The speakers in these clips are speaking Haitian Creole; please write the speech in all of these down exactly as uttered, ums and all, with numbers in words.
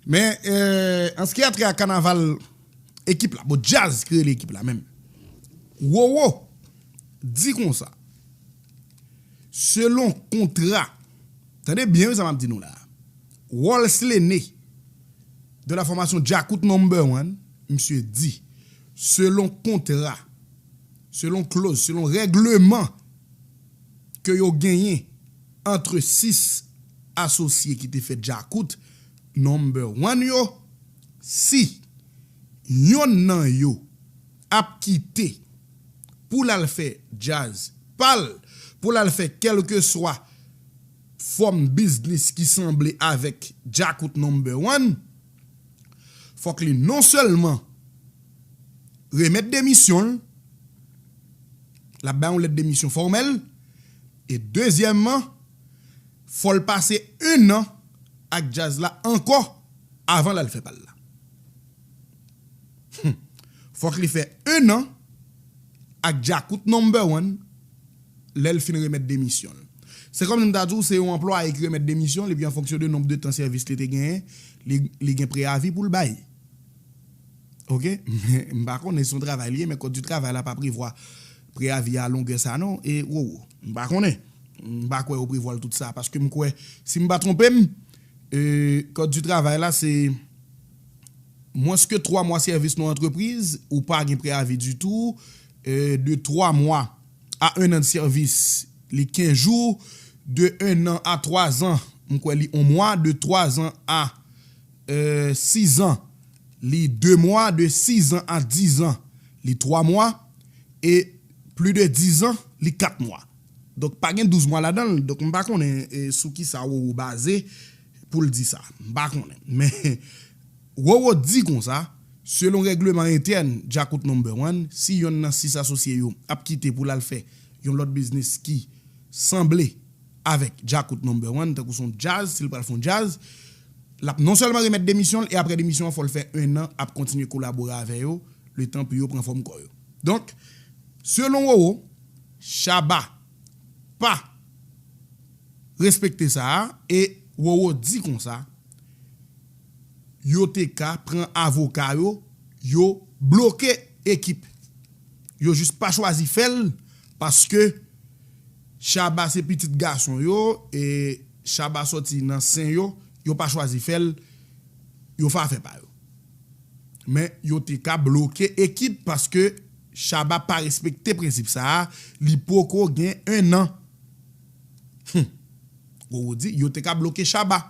Men, euh, an ce qui a trait a kanaval ekip la, bon, djaz ki rele ekip la menm. Roro di konsa, selon kontra, tande byen wi sa m ap di nou la, Rolls Lene de la formation Djakout Number One, misye di, selon kontra, selon kloz, selon règleman ke yo genyen antre sis asosye ki te fè Djakout Number One yo, si yonn nan yo ap kite pou l al fè djaz pa l, pou l al fè kèlkeswa fòm biznis ki sanble avèk Djakout Number One, fòk li non sèlman remèt demisyon l, l ap bay yon lèt demisyon fòmèl, e dezyèmman, fò l pase en an ak djaz la ankò avan l al fè pa l la. Fòk li fè en an ak Djakout Number One lè l fin remèt demisyon l. Se kòm si m ta di w se yon anplwaye ki remèt demisyon l, epi an fonksyon de nonb de tan sèvis li te genyen, li, li gen preyavi pou l bay. Oke? M pa konnen si se yon travay li ye, men kòd di travay la pa prevwa preyavi a longè sa non, e wowo. M pa konnen. M pa kwè yo prevwa l tout sa, paske m kwè, si m pa twonpe m, e, kòd di travay la se mwens ke twa mwa sèvis nan antrepriz, ou pa gen preyavi ditou, e, de twa mwa a en an de sèvis, li kenz jou, de en an a twa zan, m kwè li yon mwa, de twa zan a, e, sis zan, li de mwa, de sis zan a diz an, li twa mwa, e pli de diz an, li kat mwa. Donk, pa gen douz mwa ladan l. Donk, m pa konnen, e, sou ki sa Roro baze pou l di sa. M pa konnen. Men, Roro di konsa, selon règleman entèn Djakout Number One, si yonn nan sis asosye yo ap kite pou l al fè yon lòt biznis ki sanble avèk Djakout Number One, tankou se yon djaz, si l pral fè yon djaz, l ap non sèlman remèt demisyon l, e apre demisyon an, fò l fè en an ap kontinye kolabore avè yo, letan pou yo pran fòm kò yo. Donk, selon Roro, Shabba pa respekte sa a, e Roro di konsa, yo te ka pran avoka yo, yo bloke ekip. Yo jis pa chwazi fè l, paske Shabba se pitit gason yo, e Shabba sòti nan sen yo, yo pa chwazi fè l, yo fè afè pa yo. Men yo te ka bloke ekip paske Shabba pa respekte prensip sa a, li poko gen en an. Hum. Roro di, yo te ka bloke Shabba.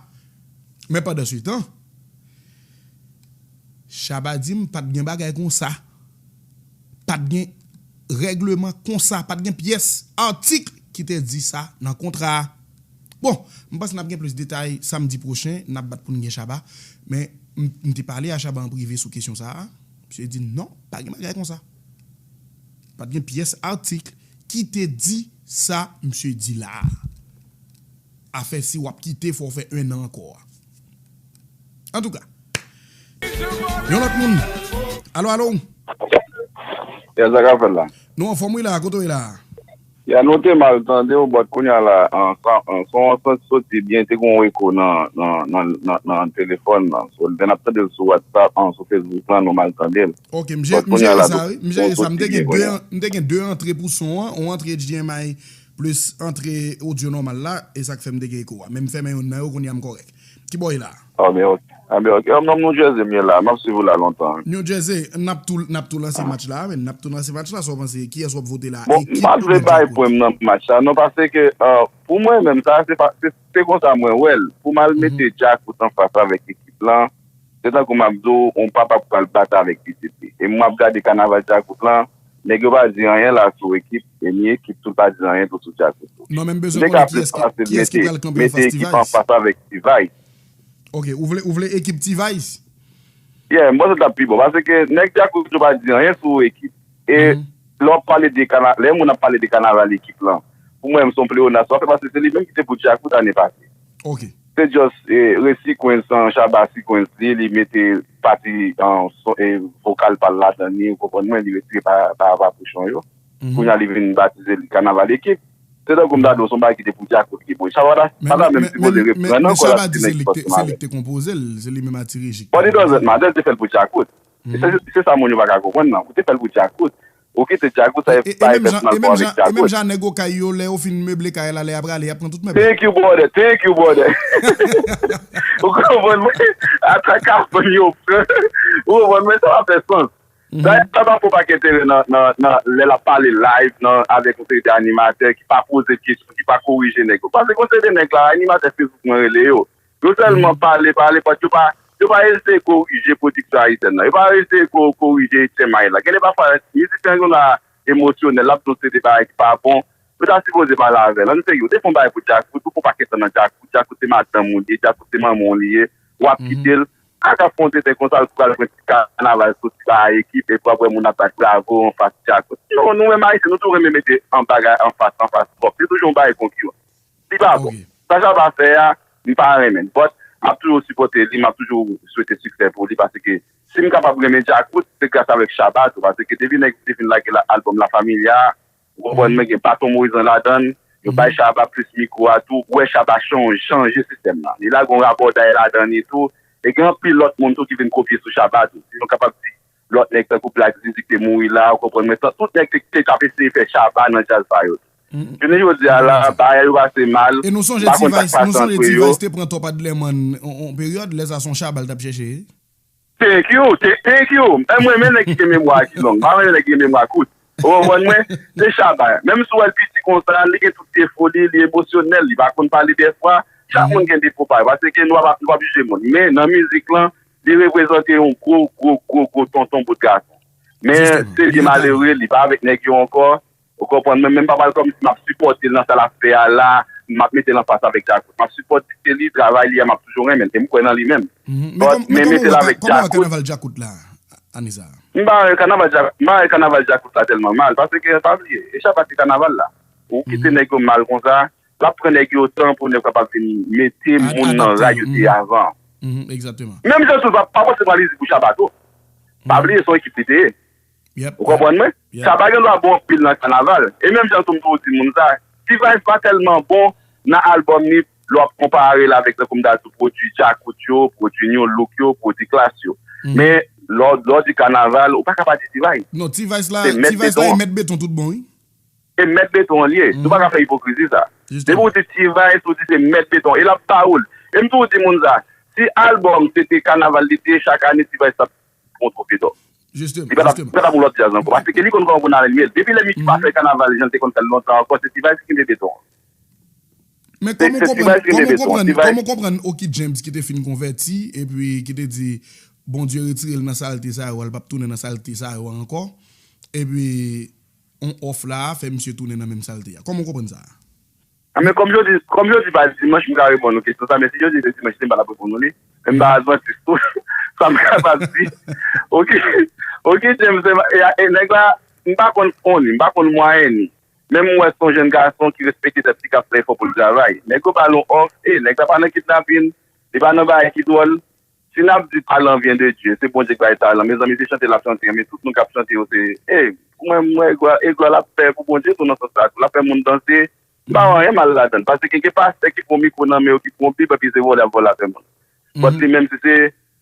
Men pandan se tan, Shabba di m pa t gen bagay konsa. Pa t gen règleman konsa, pa t gen pyès atik ki te di sa nan kontra a. Bon, m panse n ap gen plis detay samdi pwochen, n ap bat pou n gen Shabba. Men, m, m te pale a Shabba an prive sou kesyon sa a. Misye di non, pa gen bagay konsa. Pa t gen pyès atik ki te di sa misye di la a. Afè si w ap kite, fò w fè en an ankò a. Antouka, yon lòt moun. Alo, alo. Ya, sa k ap fèt la? Nou anfòm wi la, kote w ye la? Ya, nou te mal tande w, but kounye a la, an, sa, an, son an santi soti byen, te gen yon eko nan, nan, nan, nan, nan telefòn nan. So, lè n ap tande l sou WhatsApp, an, sou Facebook lan, nou mal tande l. Ok, m jere sa wi, m jere sa. M te gen de, m te gen de antre pou son an, yon antre H D M I plis antre odyo nòmal la, e sa k fè m te gen eko a. Men m fèmen youn nan yo, kounye a m kòrèk. Ki bò w ye la? Ah, ben, ok. Ah, ben, ok. Ah, m nan New Jersey, m ye la. M ap swiv ou la lontan. New Jersey, n ap tou, n ap tou lanse match la, men n ap tou lanse match la, sa w panse? Kiyès w ap vote la? Bon, m pa t vle bay pwen m nan match la, non, paske, euh, pou mwen menm, sa, se pa, se, se konsa mwen wè l. Pou m al mete Djakout anfas avèk ekip lan, se tankou m ap di w, yon papa pral batay avèk pitit li. E m ap gade kanaval Djakout lan, nèg yo pa di anyen la sou ekip, e ni ekip tou pa di anyen tou sou Djakout tou. Non, men m bezwen konnen kiyès ki, kiyès ki pral kanpe anfas T-Vice. Mete ekip anfas avèk T-Vice. Ok, ou vle, ou vle ekip T-Vice? Yeah, m panse l t ap pi bon. Paske nèg Djakout yo pa di anyen sou ekip. E lè w ap pale de kana-, lè moun ap pale de kanaval ekip lan, pou mwen, se yon pleonasyon w ap fè, paske se li menm ki te pou Djakout ane pase. Ok. Se just, eh, resequence, an, Shabba sequence li, li mete pati, an, son, eh, vokal pa l ladan li, ou konprann mwen, li retire pa, pa, pa pouchon yo. Kounye a, li vin batize li Kanaval Ekip. Se tankou m ta di w se yon bagay ki te pou Djakout ki pou Shabba ta, Shabba menm sipoze reprann ankò l ap di nèg ki fòse m avè l. But it doesn't matter, se te fè l pou Djakout. E se, se sa moun yo pa ka konprann nan. Ou te fè l pou Djakout. Ou kite Djakout, sa e pa e pèsonal pou avèk Djakout. E menm jan nèg Okay yo, lè yo fin meble kay la, lè y ap rale, y ap pran tout mèb. Thank you, brother. Thank you, brother. Ou konprann mwen? Atak a fon yo pran. Ou konprann mwen? Sa pa fè sans. Dayè, sa pa fè w pa gen enterè nan, nan, nan lè l ap pale live nan, avèk yon seri de animatè ki pa poze kesyon, ki pa korije nèg yo. Paske yon seri de nèg la, animatè Facebook mwen rele yo. Yo sèlman pale, pale, but yo pa, yo pa eseye korije pwodiksyon ayisyèn nan. Yo pa eseye ko-, korije Etyen May la. Gen de pafwa, mizisyen yo la emosyonèl, l ap di yon seri de bagay ki pa bon. Yo ta sipoze pale avè l. Ann serye, ou te fè yon bagay pou Djakout, ou fè yon pakèt tan nan Djakout. Djakout se madanm ou li ye, Djakout se manman w li ye. W ap kite l. A ka fè yon tenten konsa, l pral pran ti kanaval soti ba ekip, epi w ap wè moun ap bat bravo anfas Djakout. Non, nou menm Ayisyen, nou toujou renmen mete an bagay anfas, anfas twòp. Se toujou yon bagay konkirans. Li pa bon. Sa Shabba fè a, m pa renmen l. But, m ap toujou sipòte li, m ap toujou swete siksè pou li, paske si m kapab renmen Djakout, se gras avèk Shabba tou, paske depi nèg te fin lage la, albòm La Familia a, ou konprann mwen, gen Baton Morizan ladan l, yo bay Shabba plis mikwo a tou, ou wè Shabba chanje, chanje sistèm nan. Li lage yon rabòday ladan li tou, e gen anpil lòt moun tou ki vin kopye sou Shabba tou. Si nou kapab di, lòt nèg tankou Black Zizi ki te mouri la, ou konprann mwen, tout nèg te, te t ap eseye fè Shabba nan djaz pa yo tou. Jounen jodi a la, bagay yo pase mal. E nou sonje T-Vice, nou sonje T-Vice te pran Top Adlerman on, on peryòd, lè sa se yon Shabba l t ap chèche. Thank you, th- thank you. E mwen, men nèg ki gen memwa ki long. Pa renmen nèg ki gen memwa kout. Ou konprann mwen? Se Shabba. Menm si w wè l piti konsa, li gen tout defo li, li emosyonèl, li pa konn pale dèfwa. Chak moun gen defo pa yo. Paske nou pa, nou pa jije moun. Men nan mizik lan, li reprezante yon gwo, gwo, gwo, gwo tonton bout gason. Men se li malere, li pa avèk nèg yo ankò. Ou konprann? Mwen menm pa pral kòmsi m ap sipòte l nan sa l ap fè a la, m ap mete l anfas avèk Djakout. M ap sipòte li, travay li a, m ap toujou renmen l, e m kwè nan li menm. But, men mete l avèk Djakout. Kanaval Djakout la, ane sa a? M pa wè kanaval Dja-, m pa wè kanaval Djakout la tèlman mal, paske pa bliye, e Shabba ki kanaval la. Ou kite nèg yo mal konsa, l ap pran nèg yo tan pou nèg yo kapab vin mete moun nan ray yo te ye avan. Menm jan tou, pa, pa panse pran lizi pou Shabba tou. Pa bliye se yon ekip li te ye. Ou konprann mwen? Shabba gen dwa bon anpil nan kanaval. E menm jan tou m toujou di moun sa, T-Vice pa tèlman bon nan albòm li, lè w ap konpare l avèk, tankou m ta di w, pwodui Djakout yo, pwodui New Look yo, pwodui Klass yo. Men, lè w, lè w di kanaval, ou pa ka pa di T-Vice. Non, T-Vice la, T-Vice la e mèt beton tout bon, wi. E mèt beton an li ye. Nou pa ka fè ipokrizi sa. Depi w di T-Vice, ou di se mèt beton. E l ap ba ou l. E m toujou di moun sa, si albòm se te kanaval li te ye, chak ane T-Vice t ap pran yon twofe dò. Li pa t ap, li pa t ap yon lòt djaz ankò. Paske li konn kòman pou n ale l ye. Depi lè misye pa fè kanaval jan l te konn fè l lontan ankò, se T-Vice ki kenbe beton an. Men kòman w konprann, kòman w konprann, kòman w konprann Oky James ki te fin konvèti, epi ki te di, Bondye retire l nan salte sa yo, l p ap tounen nan salte sa yo ankò. Epi, on off la, fè misye tounen nan menm salte a. Kòman w konprann sa a? A, men kòm jodi, kòm jodi pa dimanch, m ka reponn ou kesyon sa, men si jodi se dimanch, se m pa t ap reponn ou li. Men m pa advantis tou. Sa m kapab di. Oky, Oky James, e, e, e, nèg la, m pa konn fon li, m pa konn mwayen li. Men m wè se yon jèn gason ki respekte tèt li, k ap fè efò pou l travay. Nèg yo ba l yon off, e, nèg la pa nan kidnapin, li pa nan bagay ki dwòl. Si n ap di talan vyen de Dye, se Bondye k bay talan. Mezanmi, se chante l ap chante, men tout moun k ap chante yo, se, e, pou mwen, m wè glwa, e glwa l ap fè pou Bondye tou nan sans sa tou. L ap fè moun danse, m pa wè anyen mal ladan l. Paske gen pastè ki pran mikwo nan men yo, ki pran Bib, epi se vòlè y ap vòlè afè moun. But li menm, si se,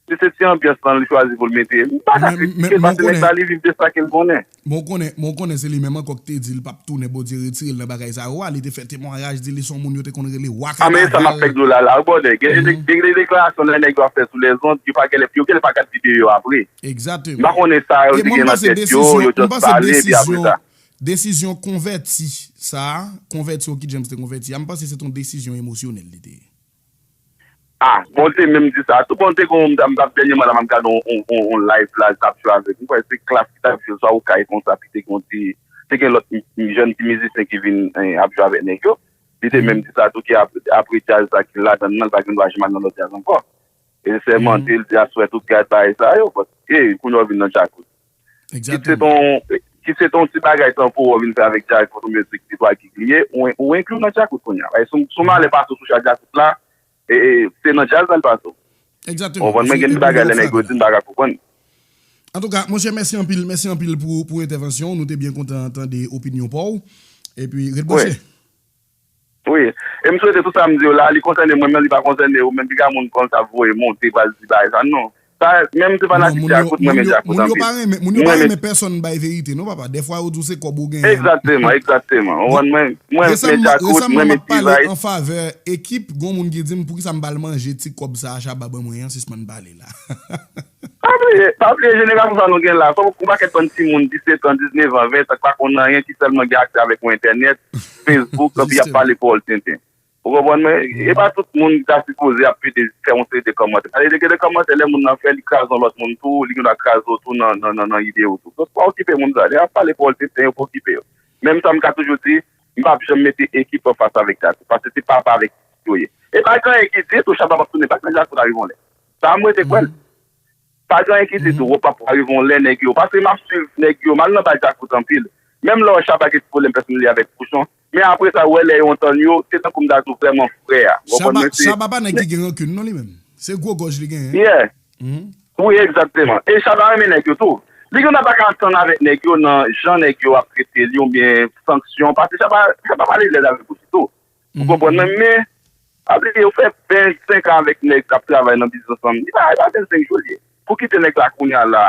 si se ti anbyans lan li chwazi pou l mete, m pa ka kritike l, paske nèg la, li viv de sa ke l konnen. Men w konnen, men w konnen se li menm ankò ki te di l p ap tounen, Bondye retire l nan bagay sa yo a, li te fè temwayaj, di li se yon moun yo te konn rele wa kanaval. A, men sa m ap fè k di w la, la, wi, brother. Gen, gen, gen de deklarasyon lè nèg yo ap fè sou lèzond, yo pa genlè, yo genlè pa gad videyo yo apre. M pa konnen sa yo te gen nan tèt yo, yo just pale, epi apre sa. Desizyon konvèti sa a, konvèti Oky James te konvèti a, m panse se te yon desizyon emosyonèl li te ye. A, bon, se menm di sa tou. Bon, te gon, m t ap, dènyèman la, m ap gade on, on, on, on live la, l t ap jwe avèk, m kwè se Klass ki t ap jwe l, swa Okay konsa, pi te gen yon ti, te gen lòt m-, m-, jèn ti mizisyen ki vin, eh, ap jwe avèk nèg yo. Li te menm di sa tou, ki ap-, apre djaz sa ki ladan l nan, l pa gen dwa janm al nan lòt djaz ankò. E sèmante l di aswè tout gad bagay sa yo, but, e, kounye a w vin nan djakout. Kit se ton, kit se ton ti bagay tanpowè w vin fè avèk djakout oubyen se ki twa gig li ye, ou, ou enkli w nan djakout kounye a. Paske si w, si w malè pase w sou cha djakout la, e, e, se nan djaz la l pase w. Ou konprann? Men gen de bagay lè nèg yo di m pa ka konprann. Antouka, monchè, mèsi anpil, mèsi anpil pou, pou entèvansyon w. Nou te byen kontan tande opinyon pa w. Epi, ret branche. Wi. E m swete tout sa m di yo la, li konsène mwen menm, li pa konsène ou menm, piga moun konn sa voye monte, pral di bagay sa, non. Sa, menm se fanatik Djakout, mwen renmen Djakout anpil. Moun yo pa renmen, moun yo pa renmen pèsonn bay verite, non, papa. Dèfwa, yo di w se kòb ou genyen. Egzakteman, egzakteman. Ou konprann mwen, mwen renmen Djakout, mwen renmen T-Vice. An favè ekip, gon moun ki di m, "Poukisa m pa al manje ti kòb sa a Shabba ban mwen an, sispann pale la." Pa bliye, pa bliye jenerasyon sa nou gen la. Se yon pakèt bann timoun disèt an, diznèf an, ven an, k pa konn anyen, ki sèlman gen aksè avèk yon entènèt, Facebook, epi y ap pale pawòl tenten. Ou konprann mwen? E pa tout moun ki ta sipoze ap pede fè yon seri de kòmantè. Pale de gen de kòmantè, lè moun nan fè, li kraze yon lòt moun tou, li gen dwa kraze w tou nan, nan, nan, nan ide w tou. Donk, pa okipe moun sa. Lè y ap pale pawòl tenten, yo pa okipe yo. Menm sa m ka toujou di, m p ap janm mete ekip anfas avèk Djakout, paske se papa avèk pitit yo ye. E pa gen anyen ki di tou, Shabba p ap tounen, pa gen Djakout arive yon lè. Sa m rete kwè l. Pa gen anyen ki di tou, w p ap arive yon lè nèg yo. Paske m ap swiv nèg yo, m al nan bal Djakout anpil. Menm lè w wè Shabba gen ti pwoblèm pèsonèl li avèk Pouchon, men apre sa, w wè lè yo antann yo, se tankou m ta di w vrèman frè a. Ou konprann mwen? Se Shabba pa nèg ki gen rankin non li menm. Se gwo gòj li genyen. Yeah. Wi, egzakteman. E Shabba renmen nèg yo tou. Li gen dwa pa ka antann avèk nèg yo nan jan nèg yo ap trete li oubyen sanksyon, paske Shabba, Shabba pa alèz avèk Gucci tou. Ou konprann mwen? Men, pa bliye, ou fè vennsenk an avèk nèg k ap travay nan biznis ansanm. Li pa, li pa vennsenk jou li ye. Pou kite nèg la kounye a la,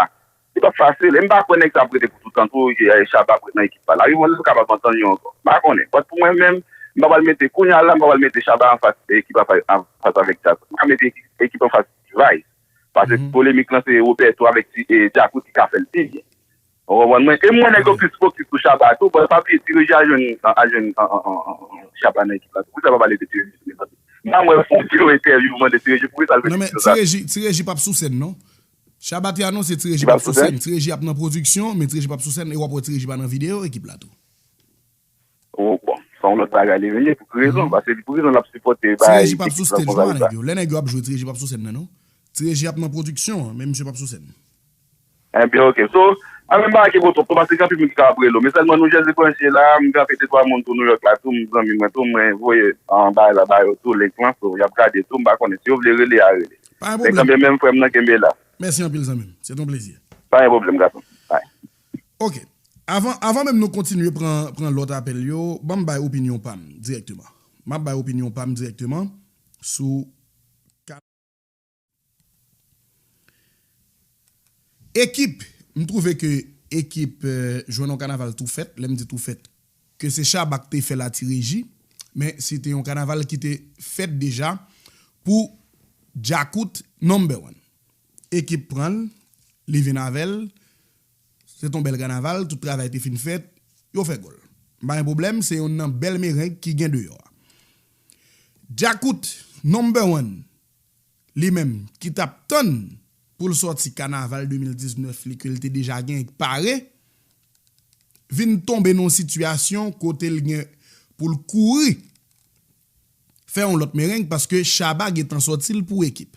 li p ap fasil. E m pa kwè nèg sa ap rete pou toutan tou, e, e, Shabba ap ret nan ekip la. Arive yon lè yo kapab antann yo ankò. M pa konnen. But pou mwen menm, m pa pral mete, kounye a la, m pa pral mete Shabba anfas ekip anfas, anfas avèk Djakout. M ka mete ekip, ekip anfas T-Vice. Paske polemik lan se Roberto avèk ti, e, Djakout ki ka fè l pi byen. Ou konprann mwen? E m wè nèg yo plis fokis sou Shabba tou, but pa bliye Ti Reji a jwenn, a jwenn, a, a, a, a, a, Shabba nan ekip la tou. Poukisa pa pale de Ti Reji tou, mezanmi? M pa wè fon ki yo entèvyou mande Ti Reji, poukisa l fè sa? Non, men Ti Reji, Ti Reji p ap sou sèn, non. Shabba te anonse Ti Reji p ap sou sèn. Ti Reji ap nan pwodiksyon, men Ti Reji p ap sou sèn, e w ap wè Ti Reji pa nan videyo ekip la tou. Oh, bon, se yon lòt bagay li vin ye, pou ki rezon? Paske li pou ki rezon l ap sipòte bagay ekip la konsa konsa? Ti Reji p ap sou stage non, nèg yo. Lè nèg yo ap jwe, Ti Reji p ap sou sèn nan, non. Ti Reji ap nan pwodiksyon an, men misye p ap sou sèn. Ebyen, oke. So, ann pa anke bon twòp, paske gen anpil moun ki ka ap rele w. Men sèlman nou Jezi branche la, m kanpe de twa moun tou Nouyòk la tou, m zanmi mwen tou, mwen voye an bagay la ba yo tou, link lan, so, y ap gade tou, m pa konnen si yo vle rele, y a rele. Pa gen pwoblèm. Men kanmenm, menm frè m nan, kenbe la. Mèsi anpil, zanmi m. Se yon plezi. Pa gen pwoblèm, gason. Bye. Oke. Avan, avan menm nou kontinye pran, pran lòt apèl yo, ban m bay opinyon pa m dirèkteman. M ap bay opinyon pa m dirèkteman sou ka-, ekip. M twouve ke ekip, eh, jwenn yon kanaval tou fèt. Lè m di tou fèt, ke se Shabba k te fè l a Ti Reji, men se te yon kanaval ki te fèt deja pou Djakout number one. Ekip pran l, li vin avè l, se t on bèl kanaval, tout travay te fin fèt, yo fè gòl. M pa gen pwoblèm, se youn nan bèl mereng ki gen deyò a. Djakout number one, li menm, ki t ap tann pou l sòti kanaval de mil diznèf li ke l te deja gen pare, vin tonbe nan yon sitiyasyon kote l gen pou l kouri fè yon lòt mereng paske Shabba gentan sòti l pou ekip.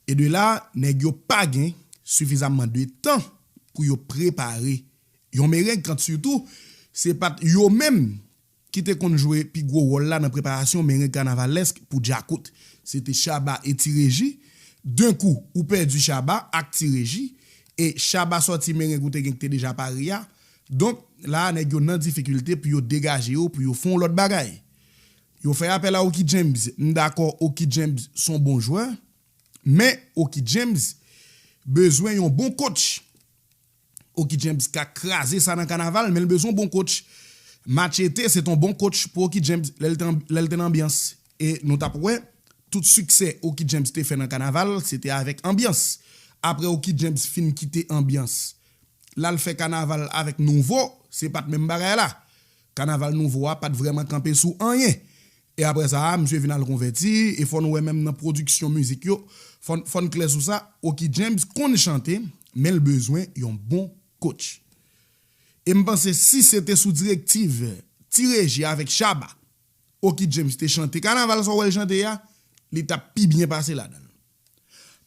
E de la, nèg yo pa gen sifizamman de tan pou yo prepare yon mereng, kan sitou, se pa t yo menm ki te konn jwe pi gwo wòl la nan preparasyon mereng kanavalèsk pou Djakout. Se te Shabba e Ti Reji. D'un coup, ou pèdi Shabba ak Ti Reji, e Shabba sòti mereng ou te gen ki te deja pare a. Donk, la a, nèg yo nan difikilte pou yo degaje yo, pou yo fè yon lòt bagay. Yo fè apèl a Oky James. M dakò, Oky James se yon bon jwè, men Oky James bezwen yon bon coach. Oky James ka kraze sa nan kanaval, men l bezwen yon bon coach. Machete, se t on bon coach pou Oky James lè l te an-, lè l te nan anbyans. E nou t ap wè, tout siksè Oky James te fè nan kanaval, se te avèk anbyans. Apre Oky James fin kite anbyans, l al fè kanaval avèk Nouvo, se pa t menm bagay la. Kanaval Nouvo a pa t vrèman kanpe sou anyen. E apre sa a, misye vin al konvèti, e fò n wè menm nan pwodiksyon mizik yo, fò n, fò n klè sou sa, Oky James konn chante, men l bezwen yon bon coach. E m panse si se te sou direktiv Ti Reji avèk Shabba, Oky James te chante kanaval sa w wè l chante a, li t ap pi byen pase ladan l.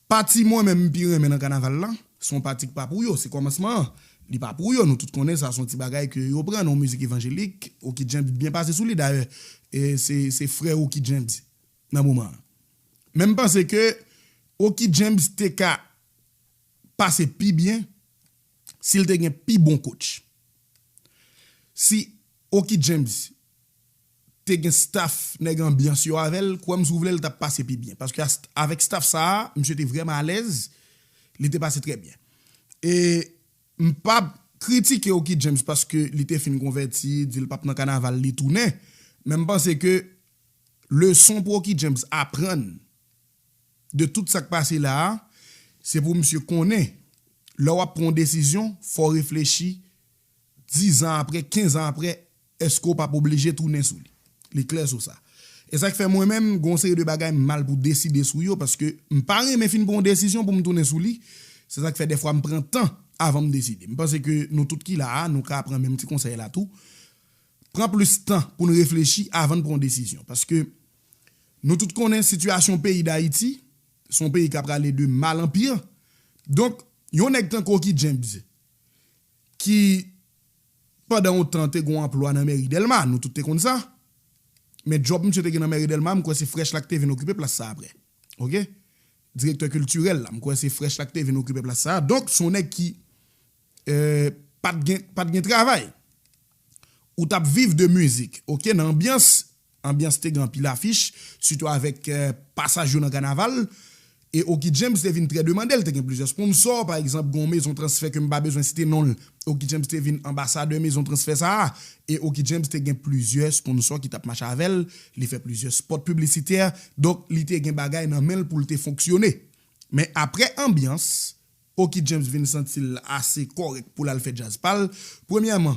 Pati mwen menm m pi renmen nan kanaval la, se yon pati k pa pou yo, se kòmansman an. Li pa pou yo, nou tout konnen sa, se yon ti bagay ke yo pran nan yon mizik evanjelik, Oky James byen pase sou li, dayè, e se, se frè Oky James nan moman an. Men m panse ke Oky James te ka pase pi byen si l te gen pi bon coach. Si Oky James te gen staff nèg anbyans yo avè l, kwè m si w vle, l t ap pase pi byen. Paske a st- avèk staff sa a, misye te vrèman alèz, li te pase trè byen. E m p ap kritike Oky James paske li te fin konvèti, di l p ap nan kanaval, li tounen. Men m panse ke leson pou Oky James aprann de tout sa k pase la a, se pou misye konnen, lè w ap pran yon desizyon, fò w reflechi dizan apre, kenz an apre, èske w p ap oblije tounen sou li? Li klè sou sa. E sa k fè mwen menm, gen yon seri de bagay m mal pou deside sou yo, paske m pa renmen fin pran yon desizyon pou m tounen sou li. Se sa k fè dèfwa m pran tan avan m deside. M panse ke nou tout ki la a, nou ka pran menm ti konsèy la tou. Pran plis tan pou n reflechi avan n pran yon desizyon. Paske nou tout konnen sitiyasyon peyi Dayiti, se yon peyi k ap prale de mal an pi. Donk, yon nèg tankou Oky James, ki pandan yon tan te gen yon anplwa nan mèri Dèlma, nou tout te konn sa. Men djòb misye te gen nan mèri Dèlma, m kwè se Frèch la ki te vin okipe plas sa apre. Oke? Direktè kiltirèl la, m kwè se Frèch la ki te vin okipe plas sa. Donk, se yon nèg ki eh, pa t gen, pa t gen travay. Ou t ap viv de mizik. Oke, nan anbyans, anbyans te gen anpil afich, sitou avèk eh, pasaj yo nan kanaval. E Oky James te vin trè demande, l te gen plizyè sponsò, pa egzanp, gen yon mezon transfè ke m pa bezwen site non l. Oky James te vin anbasadè mezon transfè sa a. E Oky James te gen plizyè sponsò ki t ap mache avè l, li fè plizyè spòt piblisitè. Donk, li te gen bagay nan men l pou l te fonksyone. Men apre anbyans, Oky James vin santi l ase kòrèk pou l al fè djaz pa l. Premyèman,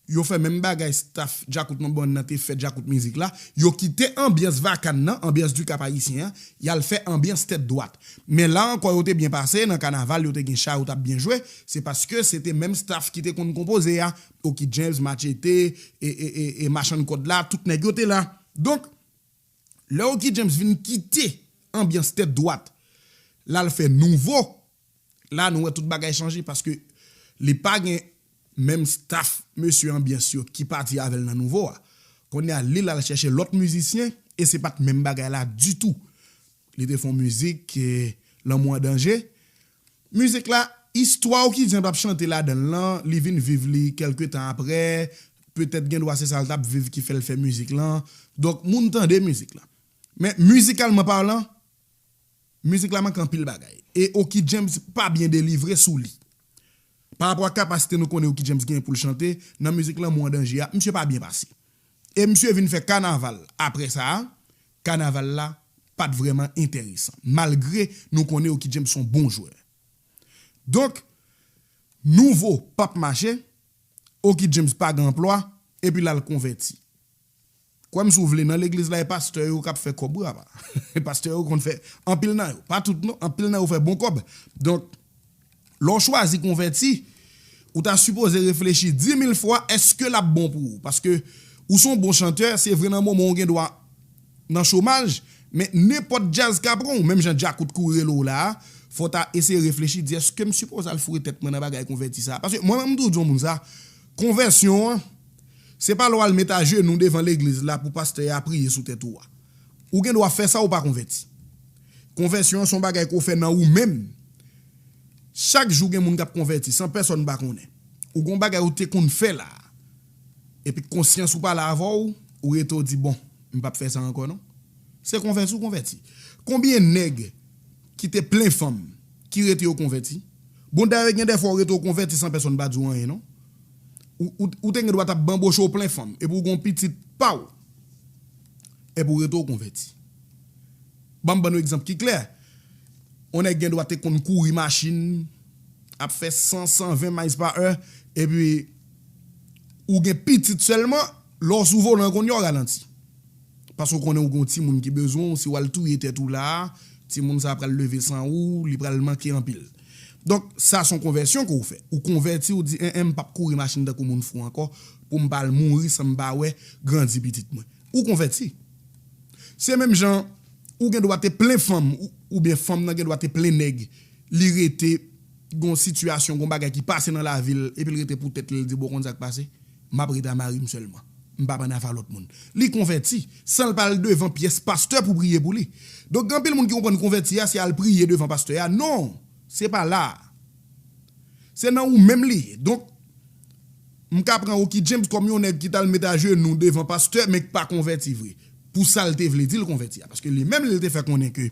yo fè menm bagay staff Djakout Number One nan te fè Djakout Mizik la. Yo kite anbyans vakan nan, anbyans du Cap Haïtien an, y al fè anbyans Tèt Dwat. Men la ankò, yo te byen pase, nan kanaval, yo te gen cha, yo t ap byen jwe. Se paske se te menm staff ki te konn konpoze a. Oky James, Machete, e, e, e, e machann kòd la, tout nèg yo te la. Donk, lè Oky James vin kite anbyans Tèt Dwat, l al fè Nouvo, la nou wè tout bagay chanje paske li pa gen menm staff mesye anbyans yo ki pati avè l nan Nouvo a. Kounye a, li l al chèche lòt mizisyen e se pa t menm bagay la ditou. Li te fè yon mizik, eh, Lanmou an danje. Mizik la, istwa Oky James ap chante ladan l lan, li vin viv li kèlke tan apre, petèt gen dwa se sa l t ap viv ki fè l fè mizik lan. Donk, moun tande mizik la. Men mizikalman palan, mizik la manke anpil bagay. E Oky James pa byen delivre sou li. Pa rapò a kapasite nou konnen Oky James gen pou l chante, nan mizik Lanmou an danje a, misye pa byen pase. E misye vin fè kanaval apre sa a, kanaval la pa t vrèman enteresan. Malgre nou konnen Oky James se yon bon jwè. Donk, Nouvo p ap mache, Oky James pa gen anplwa, epi l al konvèti. Kwè m si w vle, nan legliz la, e pastè yo k ap fè kòb wi apa. E pastè yo konn fè, anpil nan yo, pa tout non, anpil nan yo fè bon kòb. Donk, lè w chwazi konvèti, ou ta sipoze reflechi dimil fwa èske l ap bon pou ou. Paske ou se yon bon chantè, se vre nan moman w gen dwa nan chomaj, men nenpòt djaz ka pran w, menm jan Djakout kouri rele w la a, fò w ta eseye reflechi, di èske m sipoze al foure tèt mwen nan bagay konvèti sa a? Paske mwen menm m toujou di yon moun sa, konvèsyon an, se pa lè w al met ajenou devan legliz la pou pastè a priye sou tèt ou a. Ou gen dwa fè sa ou pa konvèti. Konvèsyon an se yon bagay ke w fè nan ou menm. Chak jou gen moun k ap konvèti san pèsonn pa konnen. Ou gen yon bagay ou te konn fè la. Epi konsyans ou pale avè w, ou rete w di, bon, m p ap fè sa ankò non. Se konvèti ou konvèti. Konbyen nèg ki te plen fanm, ki rete yo konvèti? Bon, dayè gen dèfwa ou rete w konvèti san pèsonn pa di w anyen non. Ou, ou, ou te gen dwa t ap banboche w plen fanm, epi w gen yon pitit pa w. Epi w rete w konvèti. Ban m ban nou egzanp ki klè. Yon nèg gen dwa te konn kouri machin, ap fè san, san ven miles pa è, epi ou gen pitit sèlman, lè w sou volan kounye a w ralanti. Paske w konnen w gen yon timoun ki bezwen w, si w al touye tèt ou la a, timoun sa a pral leve san ou, li pral manke anpil. Donk, sa se yon konvèsyon ke w fè. Ou konvèti, ou di, en, en, m p ap kouri machin tankou moun fou ankò, pou m pa al mouri san m pa wè grandi pitit mwen. Ou konvèti. Se menm jan, ou gen dwa te plen fanm, ou, oubyen fanm nan gen dwa te plen nèg, li rete, gon sitiyasyon, gon bagay ki pase nan lavi l, epi l rete pou tèt li, l di, bon, konn sa k pase? M ap rete a mari m sèlman. M p ap ann afè a lòt moun. Li konvèti, san l pa al devan pyès pastè pou priye pou li. Donk, gen anpil moun ki konprann konvèti a, se al priye devan pastè a. Non! Se pa la a. Se nan ou menm li ye. Donk, M ka pran Oky James kòm yon nèg ki t al met ajenou devan pastè, men ki pa konvèti vre. Pou sa l te vle di l konvèti a. Paske li menm, li te fè konnen ke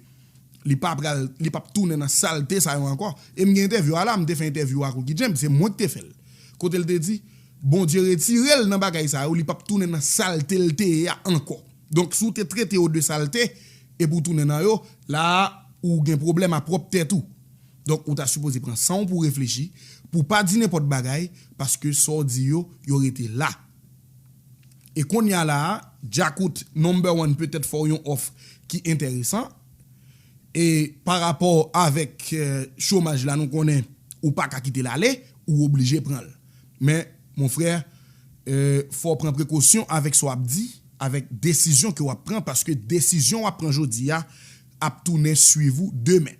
li pa pral, li p ap tounen nan salte sa yo ankò. E m gen entèvyou a la, m te fè entèvyou ak Oky James, se mwen ki te fè l. Kote l te di, Bondye retire l nan bagay sa yo, li p ap tounen nan salte l te ye a ankò. Donk, si w te trete yo de salte, epi w tounen nan yo, la a, ou gen pwoblèm a pwòp tèt ou. Donk, ou ta sipoze pran san w pou w reflechi, pou w pa di nenpòt bagay, paske sa w di yo, yo rete la. E kounye a la a, Djakout number one petèt fè w yon òf ki enteresan. E pa rapò avèk eh, chomaj la, nou konnen ou pa ka kite l ale, ou oblije pran l. Men, mon frè, eh, fò w pran prekosyon avèk sa w ap di, avèk desizyon ke w ap pran, paske desizyon w ap pran jodi a ap tounen swiv ou demen.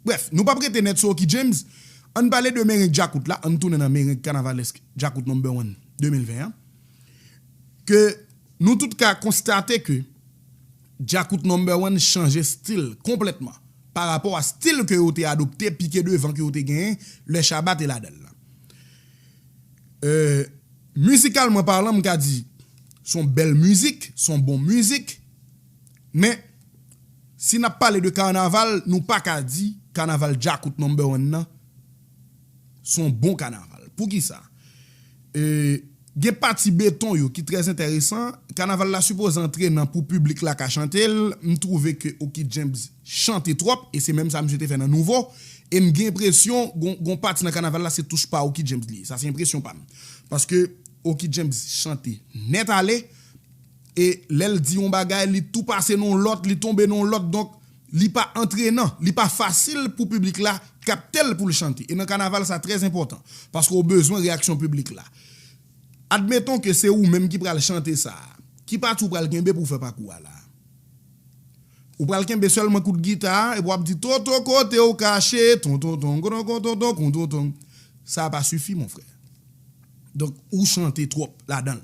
Brèf, nou p ap rete nèt sou Oky James. Ann pale de mereng Djakout la, ann tounen nan mereng kanavalèsk Djakout number one de mil ven an. Ke nou tout ka konstate ke Djakout number one chanje stil konplètman pa rapò a stil ke yo te adopte, pike devan ke yo te genyen lè Shabba te ladan l la. Euh, mizikalman palan, m ka di, se yon bèl mizik, se yon bon mizik, men si n ap pale de kanaval, nou pa ka di kanaval Djakout number one nan se yon bon kanaval. Poukisa? E, gen pati beton yo ki trè enteresan. Kanaval la sipoze antre nan pou piblik la ka chante l. M twouve ke Oky James chante twòp, e se menm sa misye te fè nan Nouvo. E m gen enpresyon, gon, gon pati nan kanaval la, se touch pa Oky James li ye. Sa se enpresyon pa m. Paske Oky James chante nèt ale, e lè l di yon bagay, li tou pase nan yon lòt, li tonbe nan yon lòt. Donk, li pa antrenan, li pa fasil pou piblik la kapte l pou l chante. E nan kanaval, sa trè enpòtan, paske w bezwen reyaksyon piblik la. Admeton ke se ou menm ki pral chante sa a. Ki pati w pral kenbe pou w fè pakou a la? Ou pral kenbe sèlman kout gita a, epi w ap di, "Toto, kote w kache, ton, ton, ton, ton, ton, ton, ton, ton, ton, ton." Sa pa sifi, mon frè. Donk, ou chante twòp ladan l.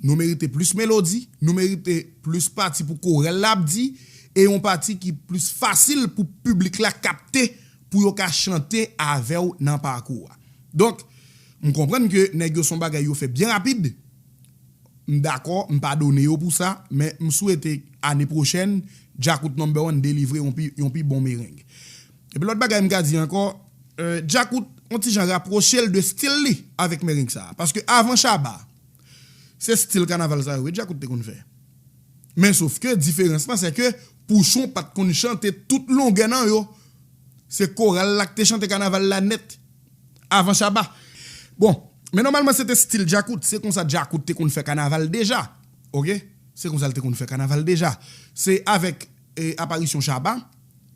Nou merite plis melodi, nou merite plis pati pou koral la ap di, e yon pati ki plis fasil pou piblik la kapte, pou yo ka chante avè w nan pakou a. Donk, m konprann ke nèg yo se yon bagay yo fè byen rapid. M dakò, m padone yo pou sa, men m swete ane pwochèn, Djakout number one delivre yon pi, yon pi bon mereng. Epi lòt bagay m ka di ankò, euh, Djakout, on ti jan rapwoche l de stil li avèk mereng sa a. Paske avan Shabba, se stil kanaval sa yo wi Djakout te konn fè. Men sof ke diferans lan, se ke Pouchon pa t konn chante tout longè nan yo. Se koral la ki te chante kanaval la nèt avan Shabba. Bon, men nòmalman se te stil Djakout. Se konsa Djakout te konn fè kanaval deja. Oke? Se konsa l te konn fè kanaval deja. Se avèk eh, aparisyon Shabba,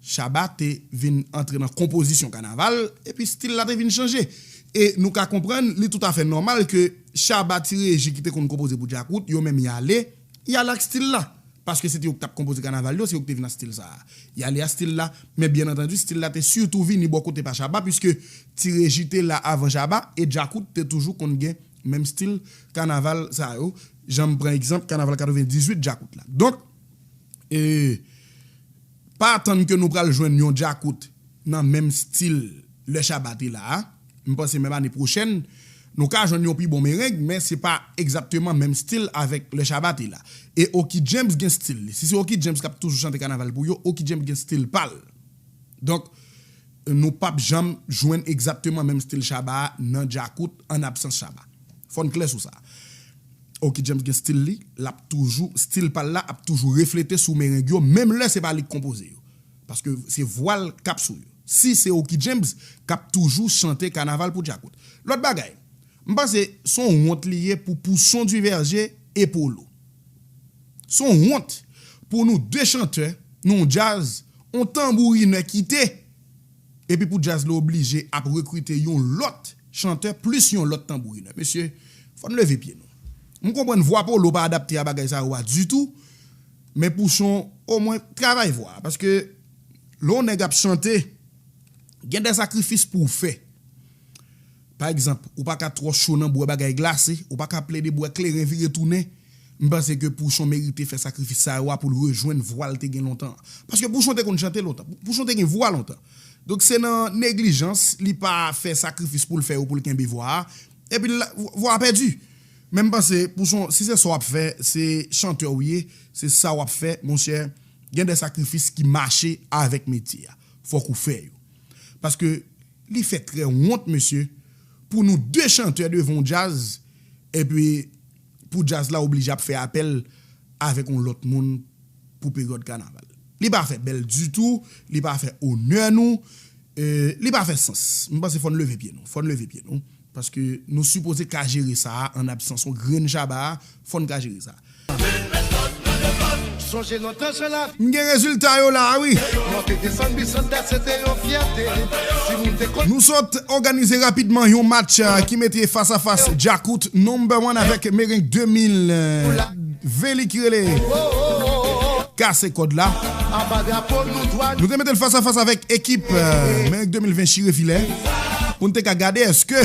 Shabba te vin antre nan konpozisyon kanaval, epi stil la te vin chanje. E nou ka konprann, li toutafè nòmal ke Shabba, Ti Reji ki te konn konpoze pou Djakout, yo menm y ale, y ale ak stil la. Paske se te yo ki t ap konpoze kanaval yo, se yo ki te vin ak stil sa a. Y ale ak stil la, men byen antandi, stil la te sitou vini bò kote pa Shabba, piske Ti Reji te la avan Shabba, e Djakout te toujou konn gen menm stil kanaval sa yo. Jan m pran egzanp, kanaval katrevendizuit Djakout la. Donk, e, pa atann ke nou pral jwenn yon Djakout nan menm stil lè Shabba te la a. M panse menm ane pwochèn, nou ka jwenn yon pi bon mereng, men se pa egzakteman menm stil avèk lè Shabba te la. E Oky James gen stil li. Si se Oky James k ap toujou chante kanaval pou yo, Oky James gen stil pa l. Donk, nou p ap janm jwenn egzakteman menm stil Shabba a nan Djakout an absans Shabba. Fò n klè sou sa. Oky James gen stil li, l ap toujou, stil pa l la ap toujou reflete sou mereng yo, menm lè se pa li k konpoze yo. Paske se vwa l k ap sou yo. Si se Oky James k ap toujou chante kanaval pou Djakout. Lòt bagay, m panse se yon wont li ye pou Pouchon Duverger e Polo. Se yon wont pou nou de chantè, nou djaz, yon tanbourinè kite, epi pou djaz la oblije ap rekrite yon lòt chantè plis yon lòt tanbourinè. Mesye, fò n leve pye nou. M konprann vwa Polo pa adapte a bagay sa yo a ditou, men Pouchon, omwen, travay vwa a. Paske lè yon nèg ap chante, gen de sakrifis pou w fè. Pa egzanp, ou pa ka twò cho nan bwè bagay glase, ou pa ka plede bwè kleren vire tounen. M panse ke Pouchon merite fè sakrifis sa yo a pou l rejwenn vwa l te gen lontan an. Paske Pouchon te konn chante lontan. Pouchon te gen vwa lontan. Donk se nan neglijans li pa fè sakrifis pou l fè yo pou l kenbe vwa a. Epi vwa a pèdi. Men m panse, pou son, si se sa w ap fè, se chantè w ye, se sa w ap fè, monchè, gen de sakrifis ki mache avèk metye a. Fòk ou fè yo. Paske li fè trè wont, mesye, pou nou de chantè devan yon djaz, epi pou djaz la oblije ap fè apèl avèk yon lòt moun pou peryòd kanaval. Li pa fè bèl ditou, li pa fè onè nou, e, li pa fè sans. M panse fò n leve pye nou, fò n leve pye nou. Paske nou sipoze ka jere sa a an absans yon grenn Shabba, fò n ka jere sa a. M gen rezilta yo la a wi. Nou sot òganize rapidman yon match ki mete fas a fas Djakout number one avèk Merengue de mil ven li ki rele Kase Kòd La. Nou te mete l fas a fas avèk ekip Merengue de mil ven Chire Filè pou n te ka gade èske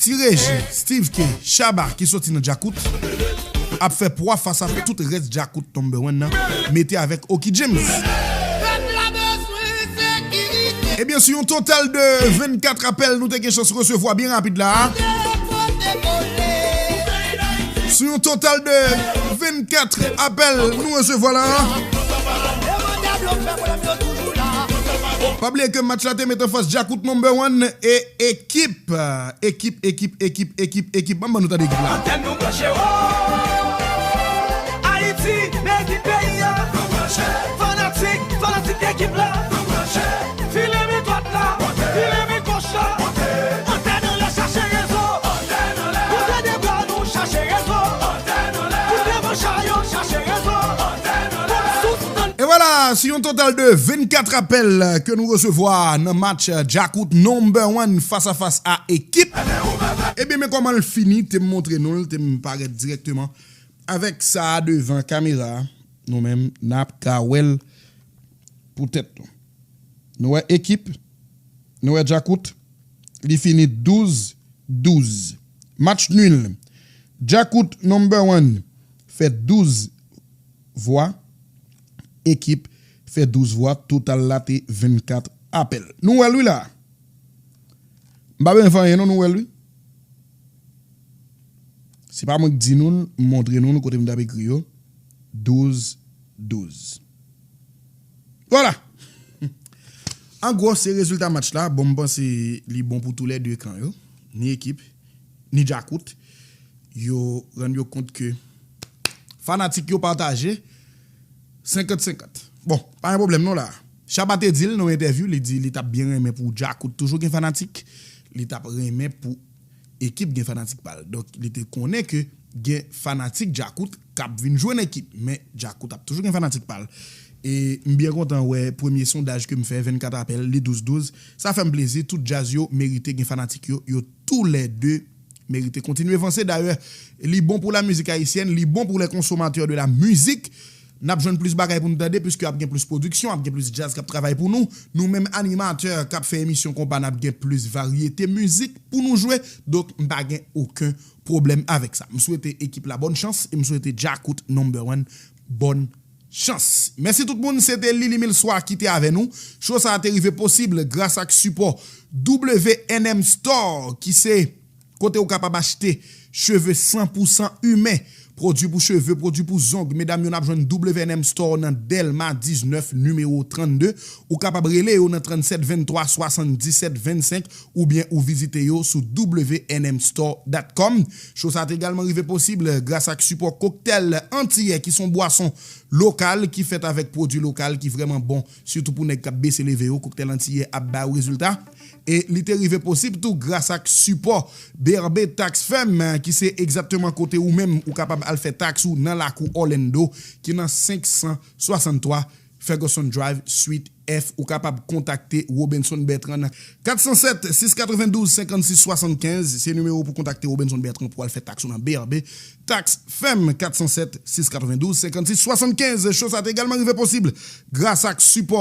Ti Reji, Steve K, Shabba ki soti nan Djakout ap fè pwa fas a tout rès Djakout number one nan mete avèk Oki James. Ebyen, sou yon total de vennkat apèl nou te gen chans resevwa byen rapid la a. Sou yon total de vennkat apèl nou resevwa la a. Pa bliye ke match la te met anfas Djakout number one e ekip, ekip, ekip, ekip, ekip, ekip. Ban m ban nou tande ekip la. Antèn nou branche wo. Ayiti, ekip peyi a. Fanatik, fanatik ekip la. File men dwat la, file men goch la. Antèn anlè chache rezo. Koute de bra nou chache rezo. Koute devan cha yo chache rezo. Pou sous nan E vwala, sou yon total de vennkat apèl ke nou resevwa nan match Djakout number one fas a fas a ekip. Ebyen, men kòman l fini, te m montre nou l, te m parèt dirèkteman avèk sa a devan kamera, nou menm, n ap ka wè l pou tèt nou. Nou wè ekip, nou wè Djakout, li fini douz douz. Match nul. Djakout number one fè douz vwa. Ekip fè douz vwa. Total la te vennkat apèl. Nou wè l wi la. M pa bezwen fè anyen non, nou wè l wi. Se pa mwen k di nou l, m montre nou l kote m t ap ekri yo. Douz douz. Vwala. An gwo, se rezilta match la. Bon, m panse li bon pou toulède kan yo. Ni ekip, ni Djakout. Yo rann yo kont ke fanatik yo pataje senkant senkant. Bon, pa gen pwoblèm non la. Shabba te di l nan yon entèvyou, li di li t ap byen renmen pou Djakout toujou gen fanatik. Li t ap renmen pou ekip gen fanatik pa l. Donk, li te konnen ke gen fanatik Djakout k ap vin jwenn ekip. Men Djakout ap toujou gen fanatik pa l. E m byen kontan wè premye sondaj ke m fè, vennkat apèl, li douz douz. Sa fè m plezi, tout djaz yo merite gen fanatik yo, yo toulède merite kontinye vanse. Dayè, li bon pou la mizik ayisyèn, li bon pou les consommateurs de la musique. N ap jwenn plis bagay pou n tande, piske ap gen plis pwodiksyon, ap gen plis djaz k ap travay pou nou. Nou menm animatè k ap fè emisyon konpa, n ap gen plis varyete mizik pou nou jwe. Donk, m pa gen okenn pwoblèm avèk sa. M swete ekip la bòn chans e m swete Djakout number one bòn chans. Mèsi tout moun, se te Lili Milswa ki te avè nou. Show sa a te rive posib gras ak sipò W N M Store, ki se kote ou kapab achte cheve san pou san imen, pwodui pou cheve, pwodui pou zong. Medam yo, n ap jwenn W N M Store nan Dèlma diznèf, nimewo trannde. Ou kapab rele yo nan trannsèt venntwa swasanndisèt vennsenk, oubyen ou vizite yo sou W N M store dot com. Show sa a te egalman rive posib gras ak sipò Koktèl Antiyè, ki se yon bwason lokal ki fèt avèk pwodui lokal ki vrèman bon, sitou pou nèg k ap bese leve yo. Koktèl Antiyè ap ba yo rezilta. E li te rive posib tou gras ak sipò B R B Tax Firm, ki se egzakteman kote ou menm ou kapab al fè taks ou nan lakou Orlando, ki nan senk san swasanntwa Ferguson Drive, Suite F. Ou kapab kontakte Robenson Bertrand nan kat san sèt, sis katrevendouz, senkannsis swasannkenz. Se nimewo pou kontakte Robenson Bertrand pou al fè taks ou nan B R B Tax Firm, kat san sèt, sis katrevendouz, senkannsis swasannkenz. Show sa te egalman rive posib gras ak sipò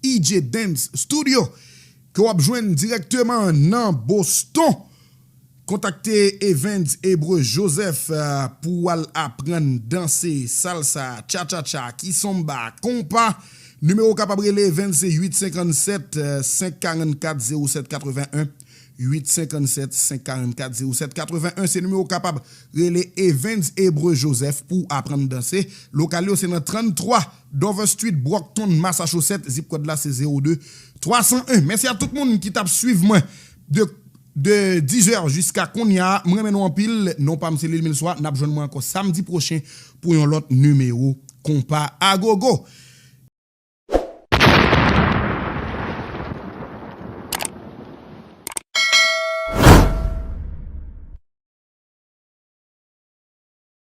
E J Dance Studio, ke w ap jwenn dirèkteman nan Boston. Kontakte Evans Hebreu Joseph, euh, pou w al aprann danse salsa, cha-cha-cha, kizomba, konpa. Nimewo w kapab rele Evans se uit senkannsèt, euh, senk karannkat, zewo sèt katrevenn. uit senkannsèt senk karannkat zewo sèt katrevenn, se nimewo w kapab rele Evans Hebreux Joseph pou w aprann danse. Lokal yo se nan tranntwa Dover Street, Brockton, Massachusetts. Zip kòd la se zewo de twa san en. Mèsi a tout moun ki t ap swiv mwen de, de diz è jiska kounye a. Mwen renmen nou anpil. Non pa m se Lil Milswa. N ap jwenn mwen ankò samdi pwochen pou yon lòt nimewo Konpa Agogo.